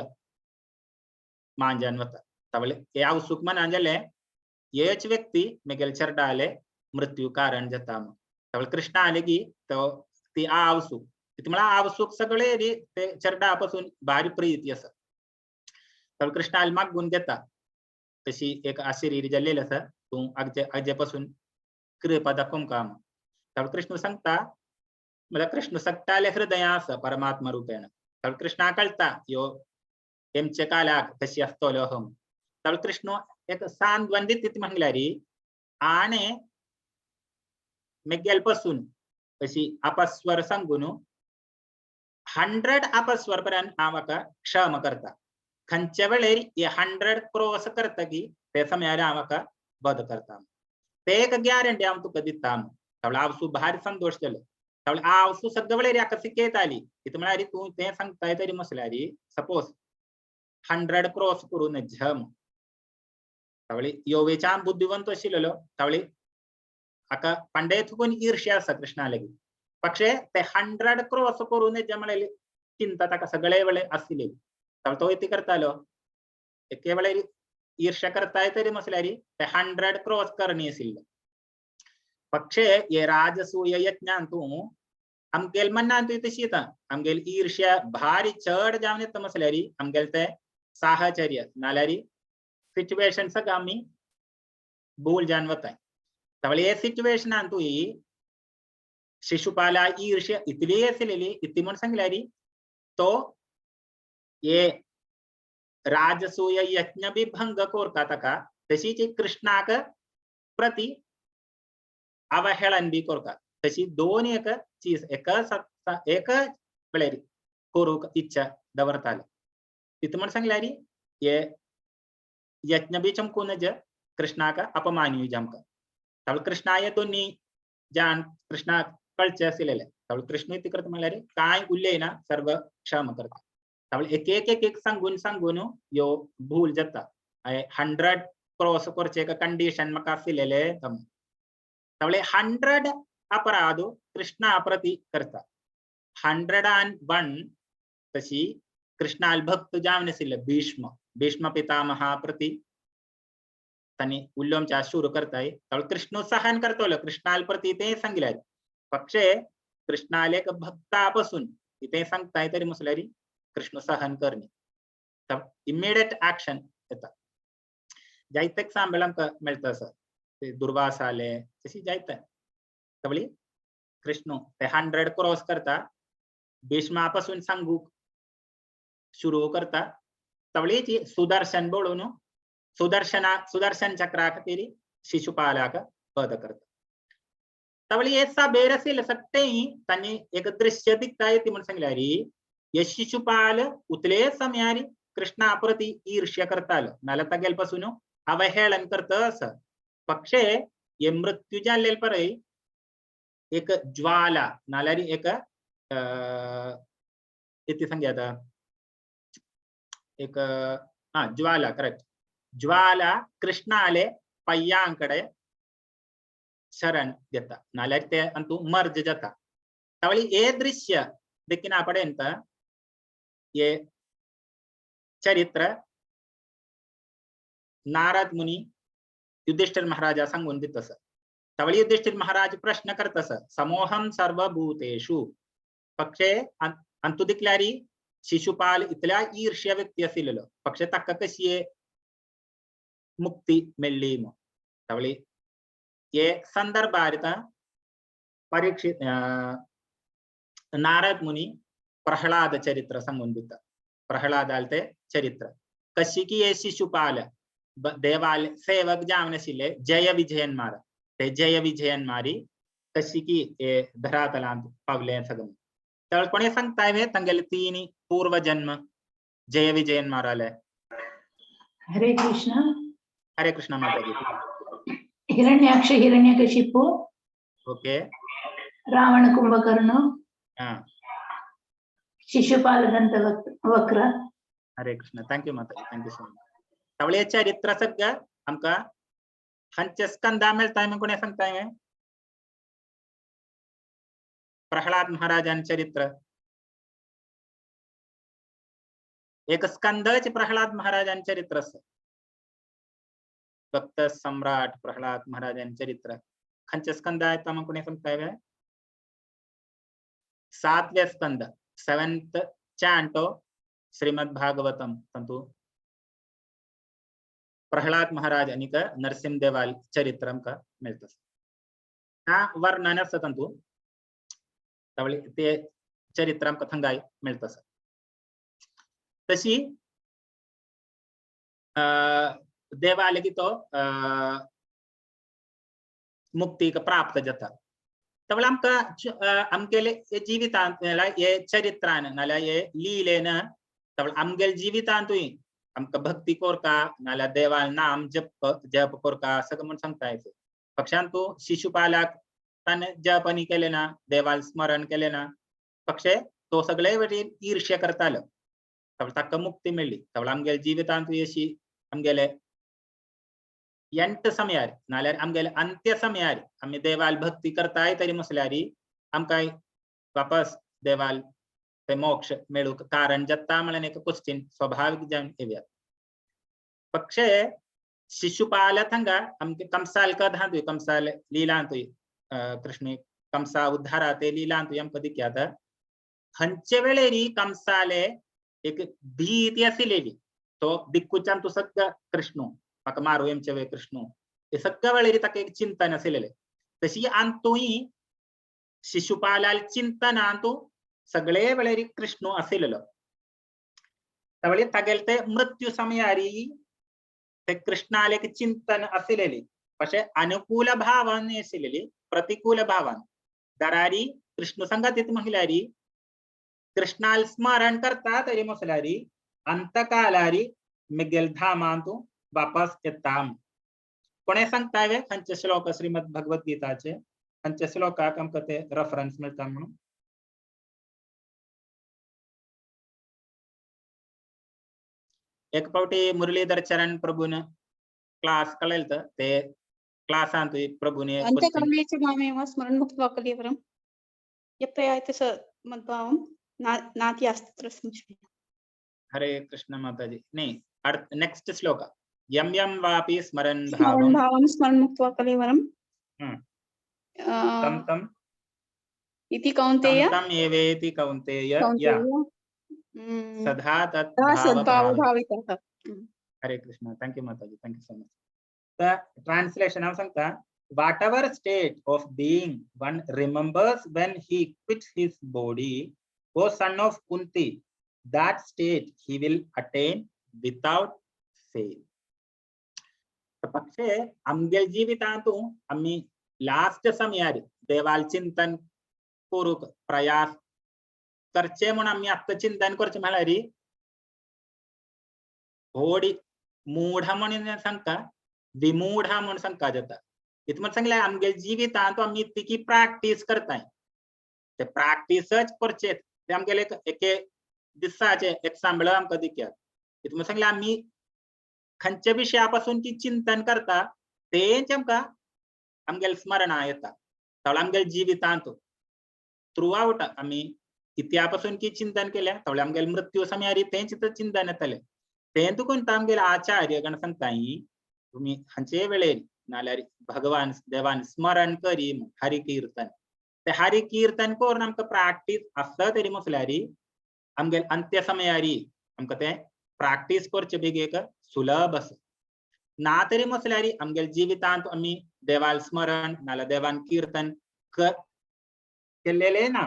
मांजान वता. तावळी हे आवसूक मनान जालें हेच व्यक्ती मेगेले चेरडाले मृत्यू कारण जाता म्हूण. तावळी कृष्णा आले की तो ती आवसूक म्हळ्यार आवसूक सगळे ते चेरडा पासून भारी प्रीती आसा. तावळी कृष्णा आले मागून घेता तशी एक अशरीरी जाल्लेली आसा तूं आगजे आगजे पासून कृपा दाखोवंक का म्हूण. तावळी कृष्ण सांगता म्हळ्यार कृष्ण सगटाले हृदया आसा परमात्मा रुपेण. तावळी कृष्णा कळटा ह्यो हेमचे कालाक कशी आसतलो अहं. तावळी कृष्ण एक सांत्वन दिता म्हणल्यार आणे मेगेल पासून अशी अपस्वर सांगून 100 अपस्वर पर्यंत हांव म्हाका क्षम करता. खंयच्या वेळेर हे 100 क्रॉस करता की ते समयार हांव म्हाका बद करता ते एक गॅरंटी हांव तुका दिता. तावळी आवसू भारी संतोश जालो. तावळी आवसू सगळे वेळेर हाका शिकयताली कितें म्हळ्यार तूं तें सांगताय तरी मसल्यार सपोज 100 क्रॉस करून झम. तावळी योवेच्यान बुद्धिवंत आशिल्लो. तावळी हाका पांडे थुकून ईर्ष्या आसा कृष्णा लागीं पक्षे ते 100 क्रॉस करून म्हळ्यार चिंता ताका सगळे वेळे आशिल्ली. तावळी तो कितें करतालो एके वेळार ईर्ष्या करताय तरी मसल्यार ते 100 क्रॉस करणी आशिल्ले. पक्षे हे राजसूय यज्ञान तूं आमगेल मनान तूं तशी येता आमगेल ईर्ष्या भारी चड जावन येता मसल्यार आमगेल ते साहचर्य नाल्यार सिच्युएशन सगळं आमी भूल जावन वताय. तावळी हे सिच्युएशनान तूं शिशुपाला ईर्ष्या इतली आसलेली इतली म्हण सांगल्यार तो हे राजसूय यज्ञ बी भंग कोरता ताका तशीच कृष्णाक प्रति अवहेळन बी करता. तशी दोन एक चीज एक एक वेळार करूंक इच्छा दवरताले. तितू म्हण सांगल्यार हे यज्ञ बी चमकून कृष्णाक अपमान्यू जामकां. तावळी कृष्णा हे दोन्ही जाण कृष्णाक कळचे आशिल्ले. तावळी कृष्ण कितें करता म्हणल्यार कांय उलयना सर्व क्षम करता. तावळी एक एक एक एक सांगून सांगून ह्यो भूल जाता. 100 क्रॉस करचे एक कंडिशन म्हाका आशिल्लेले. तावळी 100 अपराध कृष्णा प्रति करता. 101 तशी कृष्णाल भक्त जावन आशिल्ले भीष्म, भीष्म पितामहा प्रति तांणी उलोवच्या सुरू करताय. तावळी कृष्ण सहन करतलो कृष्णाल प्रति ते सांगल्यार पक्षे कृष्णाले एक भक्ता पासून ते सांगताय तरी मसल्यार कृष्ण सहन करणी इमिडिएट ऍक्शन येता. जायते एग्जाम्पल आमकां मेळटा आसा ते दुर्वास आले तशी जायते. तावळी कृष्ण ते 100 क्रॉस करता भीष्मा पासून सांगूक सुरू करता. तावळी सुदर्शन बोळून सुदर्शना सुदर्शन चक्रा खातीर शिशुपालाक वध करता. तावळी हे सभेर आशिल्ले सगळे तांणी एक दृश्य दिसता ती म्हण सांगल्यार हे शिशुपाल उतले समयार कृष्णा प्रति ईर्ष्या करतालो नाल्यार तागेले पासून अवहेळन करता आसा. पक्षे हे मृत्यू जाल्ले पळय एक ज्वाला नाल्यार एक कितें सांगया आतां एक हा ज्वाला करेक्ट ज्वाला कृष्णाले पय्यांकडे शरण घेता नाल्यार ते अंतू मर्ज जाता. तावळी हे दृश्य देखील पर्यंत हे चरित्र नारद मुनी युधिष्ठिर महाराजा सांगून दितस. तावळी युधिष्ठिर महाराज प्रश्न करतस समोहम सर्वभूतेषु पक्षे अंतु दिकल्यारी शिशुपाल इतल्या ईर्ष्या व्यक्ती आशिल्लो पक्षे ताका कशी मुक्ती मेळ्ळी मग. तावळी हे संदर्भार परीक्षित नारद मुनी प्रह्लाद चरित्र सांगून दिता. प्रह्लादाल ते चरित्र कशी की हे शिशुपाल देवाल सेवक जावन आशिल्ले जय विजयन्मार ते जय विजयन्मारी कशी की हे धरातलांत पावले सगळें. तर कोणी सांगताय वे तांगेले तीन पूर्वजन्म जय विजयन्माराले. हरे कृष्ण. हरे कृष्ण माताजी. हिरण्याक्ष हिरण्यकशिपु. ओके. रावण कुंभकर्ण. हा. शिशुपाल दंत वक्र. हरे कृष्ण. Thank you माताजी, thank you so much. तावळे चरित्र सगळं आमकां खंयचे स्कंदा मेळटाय म्हण कोणी सांगताय? प्रह्लाद महाराजान चरित्र एक स्कंदच प्रह्लाद महाराजान चरित्र आसा. भक्त सम्राट प्रह्लाद महाराजान चरित्र खंयचे स्कंद येता म्हण कोणी सांगताय? सातवे स्कंद, सेवेंथ चॅन्टो श्रीमद भागवतम तंतु प्रह्लाद महाराज अनिक नरसिंह देवाल चरित्र आमकां मेळटा. हा वर्णन आसा तंतु तावळी ते चरित्र आमकां थंगाय मेळटा. तशी देवाले की तो मुक्तीक प्राप्त जाता. तावळी आमकां आमगेले जिवितांत हे चरित्रान नाल्यार हे लिलेन तावळी आमगेले जिवितांतूय आमकां भक्ती कोरका नाल्यार देवाल नाम जप जप कोरका सगळं म्हूण सांगता येता. पक्षान तूं शिशुपालाक ताणें जप आनी केलें ना, देवाल स्मरण केलें ना, पक्षे तो सगळे वटेन ईर्ष्या करतालो. तावळ ताका मुक्ती मेळ्ळी. तावळ आमगेले जिवितांतूय अशी आमगेले एंट समयार नाल्यार आमगेले अंत्य समयार आमी देवाल भक्ती करताय तरी म्हसल्यार आमकां वापस देवाल ते मोक्ष मेळूंक कारण जाता म्हणल्यार एक क्वेश्चन स्वाभावीक जावन येवया. पक्षे शिशुपाल थंगा आमके कंसाल कथांतूय कंसाल लिलांतूय कृष्ण कंसा उद्धारा ते लिलांतूय आमकां दिक्यात खंयचे वेळेरी कंसाले एक भीती आशिल्ली तो दिक्कुच्यान तूं सगळं कृष्णू म्हाका मारू येमचे वे कृष्णू हे सगळ्या वेळेरी ताका एक चिंतन आशिल्लें. तशी आंतूय शिशुपालाल चिंतन आंतू सगळे वेळेरी कृष्णू आशिल्लो. तावळी तागेले ते मृत्यू समयारी ते कृष्णाले एक चिंतन आशिल्लेली अशें अनुकूल भावान आशिल्लेली प्रतिकूल भावान दरारी कृष्ण संगातीत म्हळ्यारी कृष्णाल स्मरण करता तरी म्हसल्यारी अंतकालारी मिगेल धामांतू वापस येता. कोणे सांगता वे खंयचे श्लोक श्रीमद भगवद गीताचे खंयचे श्लोकाक आमकां ते रेफरन्स मेळटा म्हणून? एक फावटी मुरलीधर चरण प्रभून क्लास कळयलो ते क्लासांतूय प्रभून अंत्यकाले च मामेव स्मरन् मुक्त्वा कलेवरं यप्रयाति स मद्भावं नाति अस्ति संशयः. हरे कृष्ण माताजी. नाही, नेक्स्ट श्लोक यम यम वापि स्मरन् स्मरन् भावं स्मरन् मुक्त्वा कलेवरं तं तं इति कौन्तेय तं एवेति कौन्तेय या सदा तत् सद्भावभावितः. हरे Krishna. Thank you Mataji, thank you so much. The translation हांव सांगता, whatever state of being one remembers when he quits his body, O son of Kunti, that state he will attain without fail. पक्षे आमगेले जिवितांतू आमी last समयार देवाल चिंतन करूंक प्रयास करचे म्हूण आमी आत्तां चिंतन करचें म्हळ्यार होडी मूढ म्हणून सांगता, विमूढ म्हूण सांगता जाता. इतलें म्हण सांगलें आमगे जिवितांत आमी तिकी प्रॅक्टीस करताय ते प्रॅक्टीसच करचें ते आमगेले एके दिसाचे एक सांबळ आमकां दिक्यात. इतलें म्हण सांगलें आमी खंयच्या विशया पासून की चिंतन करता तेंच आमकां आमगेले स्मरणा येता. थोडो आमगेले जिवितांत थ्रू आवट आमी कित्या पासून की चिंतन केल्या थोडे आमगेले मृत्यू समयारी तेंच चिंतन येतलें. तें तुकून आमगेले आचार्य गण सांगताय तुमी खंयचे वेळेर नाल्यार भगवान देवान स्मरण करी हरि कीर्तन. ते हरि कीर्तन करून आमकां प्रॅक्टीस आसता तरी म्हटल्यार आमगेले अंत्य समयारी आमकां तें प्रॅक्टीस करचे बेग एक सुलभ आसा. ना तरी म्हटल्यार आमगेले जिवितांत आमी देवाल स्मरण नाल्यार देवान कीर्तन केल्लेले ना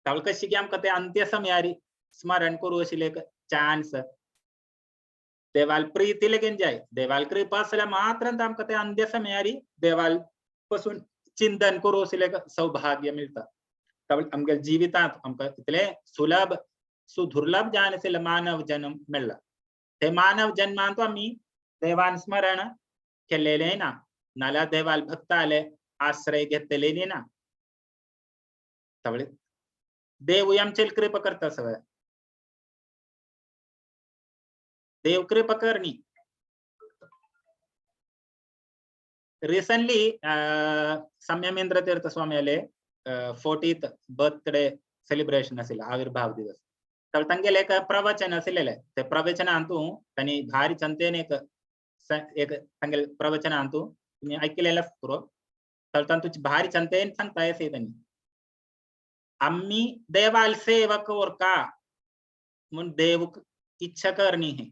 तावळ कशी की आमकां ते अंत्य समयारी स्मरण करूं अशिल्लें एक चान्स देवाल प्रीती लेगीन जाय. देवाल कृपा आसल्यार मात्र आमकां ते अंत्य समयारी देवाल पासून चिंतन करूं अशिल्लें एक सौभाग्य मेळटा. तावळ आमगेले जिवितांत आमकां इतलें सुलभ सुदुर्लभ जावन आशिल्लें मानव जन्म मेळ्ळा. ते मानव जन्मांत आमी देवान स्मरण केल्लेलें ना नाल्यार देवाल भक्ताले आश्रय घेतलेले ना. तावळ देवूय आमचेर कृपा करता सगळ्या. देव कृपा करणी. रिसंटली संयमेंद्र तीर्थ स्वामी 40th birthday celebration आशिल्लें, आविर्भाव दिवस. तर तांगेलें एक प्रवचन आशिल्लें. ते प्रवचनांतू तांणी भारी चंतेन एक एक तांगेले प्रवचनांतू तुमी आयकलेलें पुरो. तर तातूंत भारी चंतेन सांगता अशें तांणी आमी देवाल सेवा करका म्हूण देव इच्छा करणी ही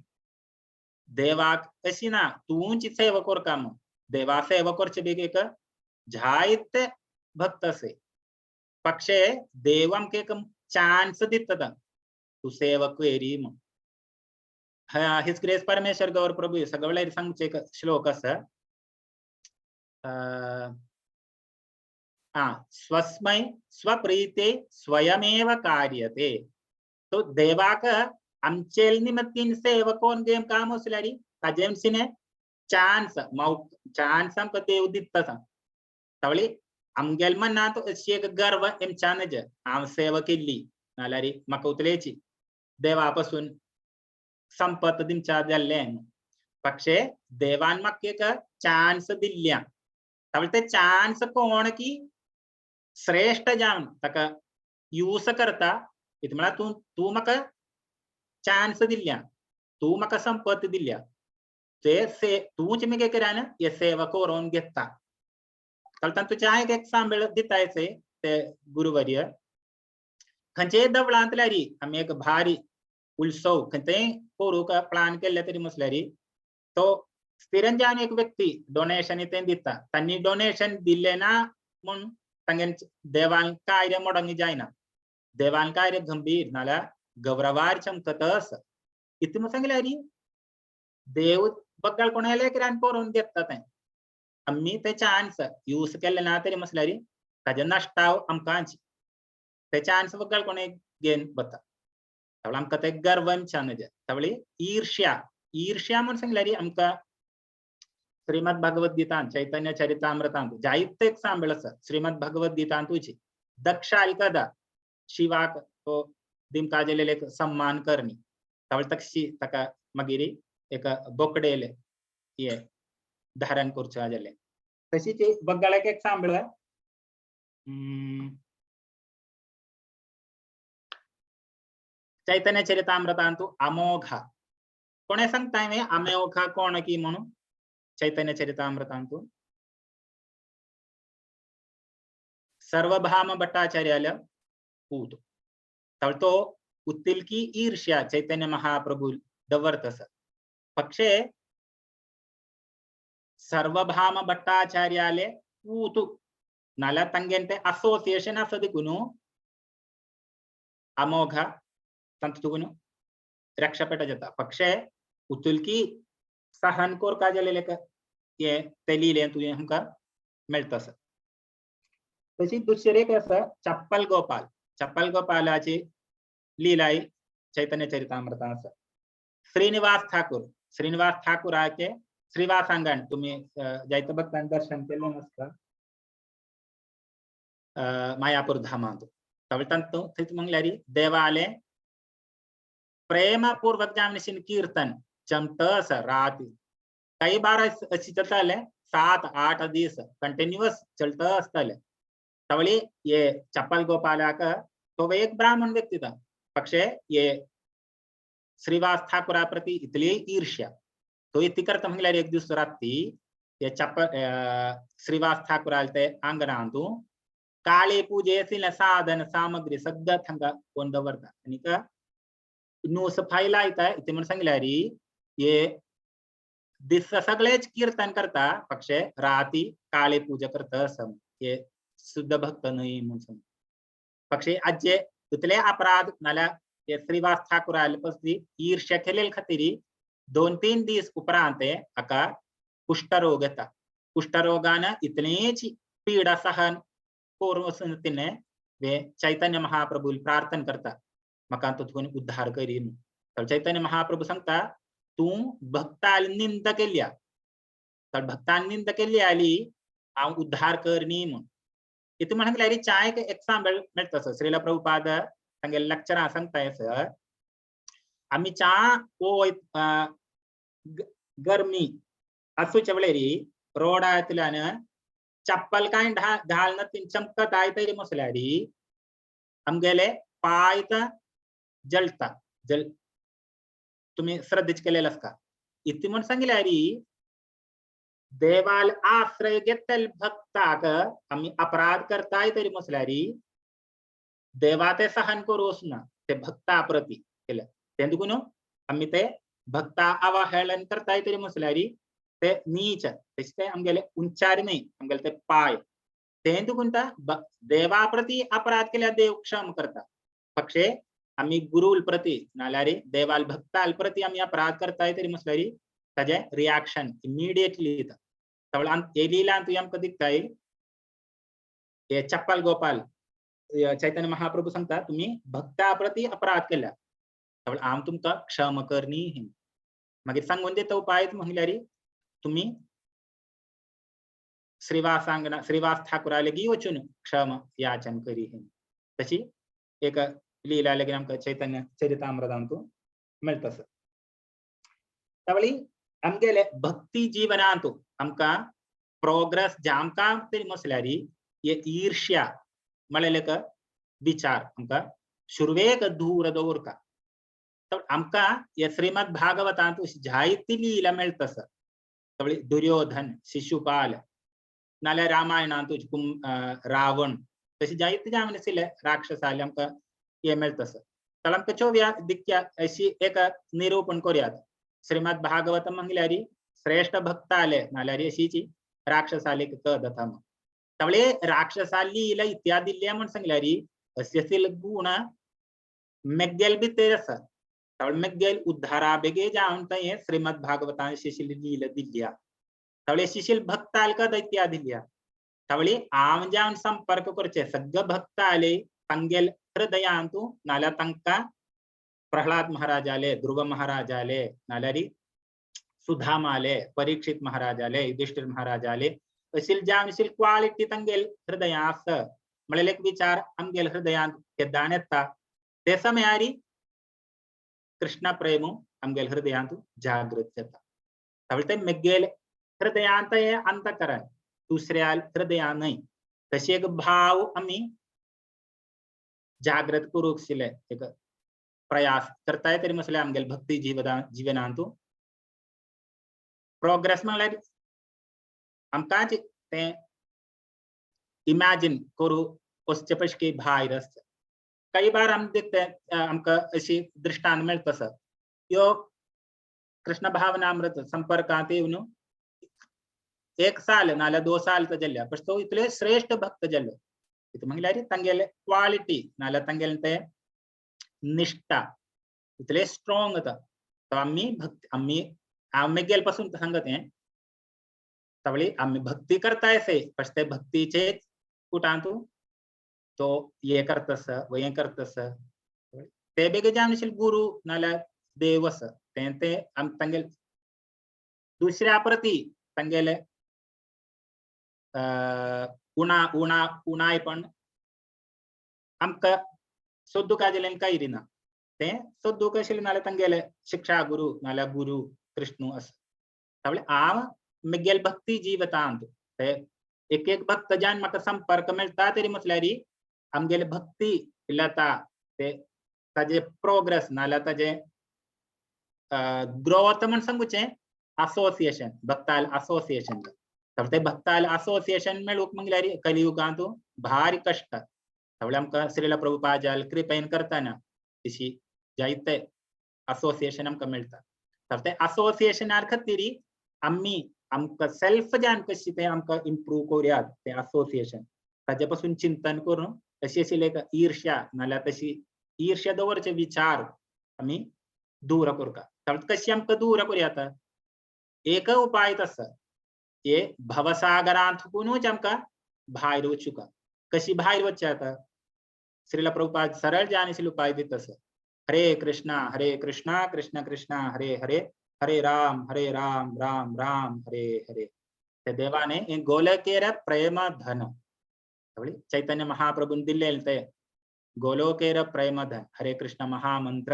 देवाक अशी ना तूंच सेवा करका म्हूण. देवा सेवा करचे बेग एक जायते भक्त असे पक्षे देव आमकां एक चान्स दिता तूं सेवा करी म्हूण. His grace परमेश्वर गौर प्रभू सगळ्या सांगचे एक श्लोक आसा. स्वस्मै स्वप्रीते स्वयमेव कार्यते. तो देवाक आमचे निमित्तीन सेवा कोण गेम काम आसल्यार ताजे विशीं चान्स चान्स आमकां देव दिता. तावळी आमगेले मनांत अशी एक गर्व एमच्यान हांव सेवा केल्ली नाल्यार म्हाका उतलेची देवा पासून संपत दिमच्या जाल्लें. पक्षे देवान म्हाका एक चान्स दिल्ल्या. तावळी ते चान्स कोण की श्रेष्ठ जावन ताका यूज करता. कितें म्हळ्यार तूं तूं म्हाका चान्स दिल्ल्या, तूं म्हाका संपत दिल्ल्या, ते से तूंच मगे कित्यान हे सेवा करून घेता. तातूंत तुज्या एक सांबळ दिताय ते गुरुवर्य खंयचेय देवळांतल्यार आमी एक भारी उत्सव खंयचेय करूंक प्लान केल्ले तरी म्हटल्यार तो स्थिरंजान एक व्यक्ती डोनेशन तें दिता. तांणी डोनेशन दिल्लें ना म्हूण तांगे देवान कार्य मोडोंक जायना. देवान कार्य गंभीर नाल्यार गौरवार चमकत आसा. कितें म्हूण सांगल्यार देव बग्गल कोणाले कित्यान करून घेता तें. आमी ते चान्स यूज केल्ले ना तरी म्हटल्यार ताजे नश्टाव आमकांच ते चान्स बग्गल कोणे घेवन वता. तावळ आमकां ते गर्व जाय. तावळी ईर्ष्या ईर्ष्या म्हूण सांगल्यार आमकां श्रीमद भगवद गीतांत चैतन्य चरितामृतांत जायते एक सांबळ आसा. श्रीमद भगवद गीतांतूच दक्षाल कदा शिवाक तो दिमकाजेलेले एक सम्मान करणी. तावळ तक्षी ताका मागीर एक बोकडेले हे धारण करचें जालें. तशीच बग्गाळ्याक एक सांबळ चैतन्य चरितामृतांतु अमोघ कोणे सांगता हांवें अमोघ कोण की म्हणून चैतन्य चरितामृतांतु सर्वभाम भट्टाचार्याला पूत. तावळ तो उत्तिलकी ईर्ष्या चैतन्य महाप्रभू दवरत आसा. पक्षे सर्वभाम भट्टाचार्याले पूत नाल्यार तांगेलें तें असोसिएशन आसा देखून अमोघ तांतूं तुगून रक्षपेटा जाता. पक्षे उतुलकी सहन करका जालेलें हें तें लिलें तुवें आमकां मेळटा आसा. तशी दुसरें एक आसा चप्पल गोपाल. चप्पल गोपालाची लीलाय चैतन्य चरितामृतांत आसा. श्रीनिवास ठाकूर श्रीनिवास ठाकूराचे श्रीवासांगण तुमी जायते भक्तांनी दर्शन केल्लें आसता मायापूर धामांत. तावळ तांतूं थंय म्हणल्यार देवालें प्रेमपूर्वक जावन कीर्तन चमतस रात काही बार अशी जाताले 7-8 दीस कंटिन्युअस चलता आसताले. तवळी ये चप्पल गोपालाक तो एक ब्राह्मण व्यक्ती था, पक्षे ये श्रीवास ठाकुरा प्रति इतली ईर्ष्या तो इतकी करता म्हणल्यार एक दीस राती ये चप्पल श्रीवास ठाकुराल ते आंगणांतू काळे पूजे आशिल्लें साधन सामग्री सगळं थंगा कोण दवरता आनीक न्हू सफाई लायता. इतलें म्हण सांगल्यार ये दिस सगळेच कीर्तन करता पक्षे राती काळे पूजा करता असं हे शुद्ध भक्त न्हय म्हूण सांग. पक्षे आजचे इतले अपराध नाल्यार हे श्रीवास ठाकुराले पसली ईर्ष्या केलेले खातीर 2-3 दीस उपरांत हाका कुष्ठरोग येता. कुष्ठरोगान इतलेच पीडा सहन करून वचून तिने वे चैतन्य महाप्रभू प्रार्थना करता म्हाका तुजून उद्धार करी म्हूण. तर चैतन्य महाप्रभू सांगता तूं भक्ताली निंदा केल्या, तर भक्तान निंदा केली आली हांव उद्धार कर न्ही म्हूण. इतलें म्हणल्यार चाय एक एग्जाम्पल मेळटा सर. श्रील प्रभुपाद तांगेले लेक्चरां सांगता सर, आमी च्या गरमी आसूच्या वेळेर रोडांतल्यान चप्पल कांय घालना ती चमकत आयतरी मसल्यार आमगेले पांय जळटा. जल तुम्ही श्रद्धेच केलेलं आसता. इतलें म्हण सांगल्यार देवाल आश्रय घेतले भक्ताक आमी अपराध करताय तरी मसल्यार देवा ते सहन करूं वचना ते भक्ता प्रती केले तें देखून आमी ते भक्ता अवहेळन करताय तरी मसल्यार ते नीच तशें ते आमगेले उंचार न्हय आमगेले ते पाय तें देखून देवा प्रती अपराध केल्यार देव क्षम करता. पक्षे आमी गुरूल प्रती नाल्यार देवाल भक्ताल प्रती आमी अपराध करताय तरी मसल्यार ताजें रिएक्शन इमिडिएटली येता. हे लिलान तुवें आमकां दिसताय हे चप्पल गोपाल चैतन्य महाप्रभू सांगता तुमी भक्ता प्रती अपराध केल्या त्यावेळ हांव तुमकां क्षम कर न्ही. मागीर सांगून दिता उपाय म्हणल्यार तुमी श्रीवासांगना श्रीवास ठाकुरा लेगीत वचून क्षम याचन करी. तशी एक लीला लेगीत आमकां चैतन्य चरितामृतांतू मेळटा सर. त्यावेळी आमगेले भक्ती जीवनांतू आमकां प्रोग्रेस जामकां तरी मसल्यार हे ईर्ष्या म्हळ्यार एक विचार आमकां सुरवेक दूर दवरता. तर आमकां हे श्रीमद भागवतांत जायती लीला मेळटा सर. त्यावेळी दुर्योधन शिशुपाल नाल्यार रामायणांत रावण तशी जायते जावन आशिल्ले राक्षस आले आमकां हे मेळटा सर. तर आमकां चोवया दिक्या अशी एक निरूपण करुयात. श्रीमद भागवत म्हणल्यार श्रेष्ठ भक्त आले नाल्यार अशीची राक्षस आले कदता. त्यावेळी राक्षसा लीला इत्यादी दिल्ले म्हण सांगल्यार अशी आशिल्ले गुण मेग्गेल भितर आसा. त्यावेळी मेग्गेल उद्धारा बेगे जावन थंय श्रीमद भागवतान अशी लीला दिल्ली. त्यावेळी शिशील भक्त आले कद इत्यादी दिल्या. त्यावेळी हांव जावन संपर्क करचे सगळे भक्त आले तांगेल हृदयांतू नाल्यार तांकां प्रहलाद महाराज आले, ध्रुव महाराज आले, नाल्यार सुधाम आले, परीक्षित महाराज आले, युधिष्ठिर महाराज आले अशील जावन अशील क्वालिटी तांगेल हृदया आसा म्हळ्यार एक विचार आमगेल हृदयांत केदाण येता ते समयारी कृष्ण प्रेम आमगेल हृदयांत जागृत जाता. त्यावेळी ते मेगेल हृदयांत हे अंतकरण दुसऱ्या हृदया न्हय तशी एक भाव आमी जागृत करूंक आशिल्ले एक प्रयास करताय तरी मसले आमगेल भक्ती जीवनांतू प्रोग्रेस म्हणल्यार आमकां तें इमॅजिन करूं वचचे पशकी भायर आसता. काही बार आमी देखते आमकां अशी दृश्टांत मेळटा सर. ह्यो कृष्ण भावनामृत संपर्कांत येवन 1 साल नाल्यार 2 साल तो जाल्ले पण तो इतले श्रेष्ठ भक्त जाल्लो. इतलें म्हणल्यार तांगेले क्वालिटी नाल्यार तांगेले ते निष्ठा इतले स्ट्रॉंग जाता. तो आमी भक्ती आमी हांव मेगेल पासून सांगत हें त्यावेळी आमी भक्ती करताय से पण ते भक्तीचे कुटांतू तो हे करतस व हें करतस ते बेगीन जावन आशिल्ले गुरू नाल्यार देव आसा तें ते आम तांगेले दुसऱ्या प्रती तांगेले उणा उणा उणायपण आमकां सोदूंक कांय ना. ते सोदूंक आशिल्लें नाल्यार तांगेले शिक्षा गुरू नाल्यार गुरू कृष्णू आसा. तावळे हांव म्हगेले भक्ती जिवितांत ते एक एक भक्त ज्यान म्हाका संपर्क मेळटा तरी म्हटल्यार आमगेले भक्ती लता ते ताजे प्रोग्रेस नाल्यार ताजे ग्रोथ म्हण सांगुचें असोसिएशन, भक्ताल असोसिएशन. ते भक्ताल असोसिएशन मेळूंक म्हणल्यार कलियुगांत भारी कश्ट. तावळे आमकां श्रील प्रभुपाद कृपेन करतना तशी जायते असोसिएशन आमकां मेळटा. तर ते असोसिएशनार खातीर आमी आमकां सेल्फ ज्ञान कशी तें आमकां इम्प्रूव करुया तें असोसिएशन ताजे पासून चिंतन करून तशी आशिल्ली एक ईर्ष्या नाल्यार तशी ईर्ष्या दवरचे विचार आमी दूर करता. कशी आमकां दूर करुया आतां एक उपाय आसा, हे भवसागरांतुनूच आमकां भायर वचूंक. कशी भायर वचचें आतां श्रील प्रभुपाद सरळ ज्ञान आशिल्ले उपाय दिता आसा. हरे कृष्णा हरे कृष्णा कृष्ण कृष्णा हरे हरे हरे राम हरे राम राम राम हरे हरे. ते देवाने हे गोलकेर प्रेम धन चैतन्य महाप्रभुन दिल्लेले ते गोलोकेर प्रेम धन हरे कृष्ण महामंत्र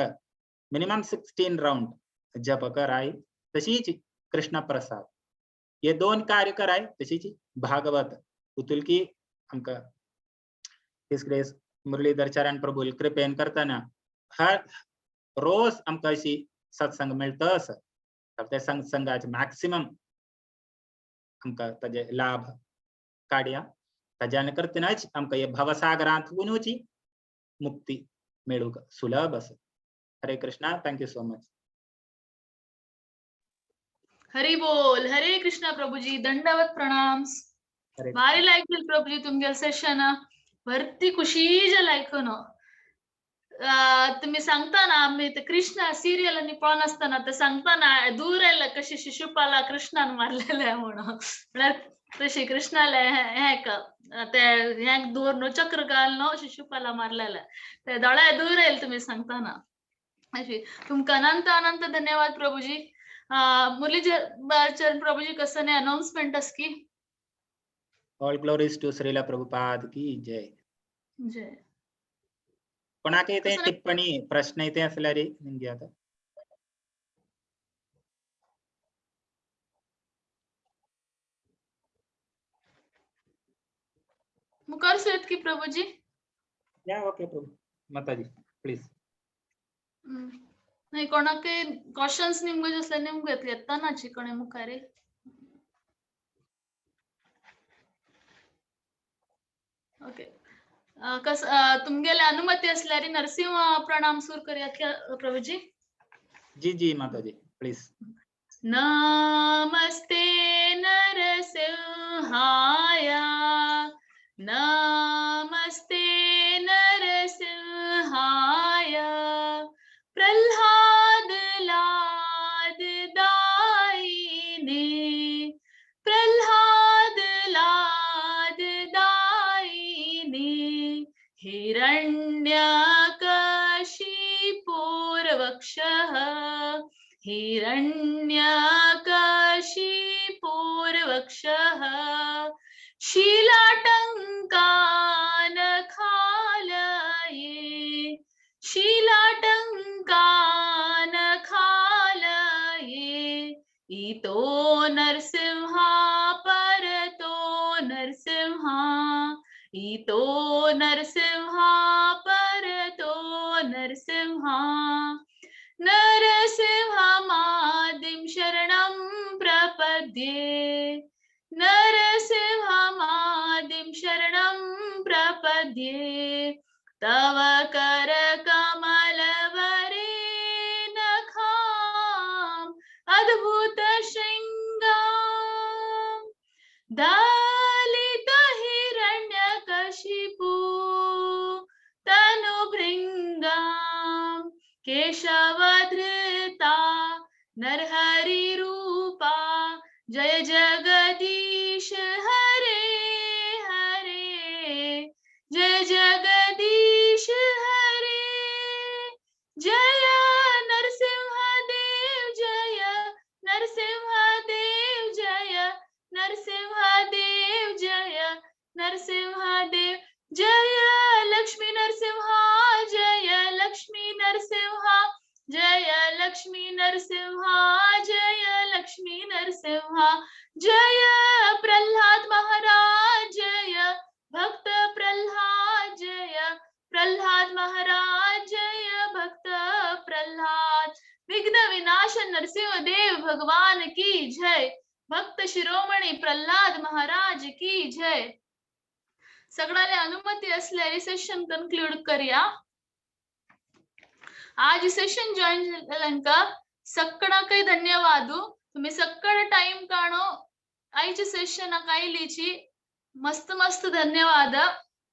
मिनिमम 16 राउंड जप कराय. तशीच कृष्ण प्रसाद हे दोन कार्य कराय. तशीच भागवत उतुलकी आमकां his grace Muralidhar चरण प्रभू कृपेन करतना हर रोज आमकां अशी सत्संग मेळटा आसा. ते सत्संगाचे मॅक्सिमम आमकां ताजे लाभ काडया. ताज्यान करतनाच आमकां हे भवसागरांतुनूच मुक्ती मेळूंक सुलभ आसा. Hare Krishna. Thank you so much. Hari बोल. हरे कृष्णा प्रभुजी, दंडवत प्रणाम. भारी लायक प्रभुजी तुमगेले सेशन, भरती खुशी जाल आयकून. तुम्ही सांगता ना आमी ते कृष्णा सिरियल आनी पळोवन आसतना ते सांगता ना दूर आयले कशी शिशुपाला कृष्णान मारलेले म्हणून, म्हळ्यार तशी कृष्णाले हें ते हें दूर न्हू चक्र घाल न्हू शिशुपाला मारलेले ते दोळे दूर आयले तुमी सांगता ना. अशी तुमकां अनंत अनंत धन्यवाद प्रभुजी. मुरली चरण प्रभुजी कसं नाही अनाउन्समेंट आस की? All glories to Srila Prabhupada की जय. जय. कोणाक ते टिप्पणी प्रश्न ते आसल्यार निमगे आता. मुखार सुयत की प्रभुजी? या ओके प्रभु माताजी प्लीज. नाही कोणाक क्वेश्चन्स निमगे आसल्यार निमगे येतले येतानाची कोणे मुखार. ओके कस तुमगेले अनुमती असल्यार नरसिंह प्रणाम सुरू करूया प्रभुजी? जी जी माताजी प्लीज. नमस्ते नरसिंहाय, नमस्ते नरसिंहाय, प्रल्हाद लाद दायिने, प्रल्हाद लाद दायिने, हिरण्यकशिपोर्वक्षः, हिरण्यकशिपोर्वक्षः, शिलाटङ्कानखालये, शिलाटङ्कानखालये, इतो नरसिंहा परतो नरसिंहा, इतो नरसिंहा परतो नरसिंहा, नरसिंहमादिं शरणं प्रपद्ये, नरसिंहमादिं शरणं प्रपद्ये, तव करकमलवरे नखाम् अद्भुत शृङ्गाम् दलित हिरण्यकशिपु तनुभृङ्गाम् केशवधृता नरहरिरूपा जय जगदीश हरे हरे, जय जगदीश हरे, जय नरसिंह देव, जय नरसिंह देव, जय नरसिंह देव, जय नरसिंह देव, जय लक्ष्मी नरसिंहा, जय लक्ष्मी नरसिंहा। नरसिंहा, जय लक्ष्मी नरसिंहा, जय लक्ष्मी नरसिंहा, जय प्रल्हाद महाराज, जय भक्त प्रल्हाद, जय प्रल्हाद महाराज, जय भक्त प्रल्हाद। विघ्न विनाश नरसिंह देव भगवान की जय। भक्त शिरोमणी प्रल्हाद महाराज की जय। सगळ्याला अनुमती असल्याने सेशन कन्क्लूड करूया। आज सेशन जॉईन झाल्यानंतर सगळ्यांकाही धन्यवाद। तुम्ही सगळं टाइम काढो आईची सेशन कायलीची मस्त मस्त धन्यवाद।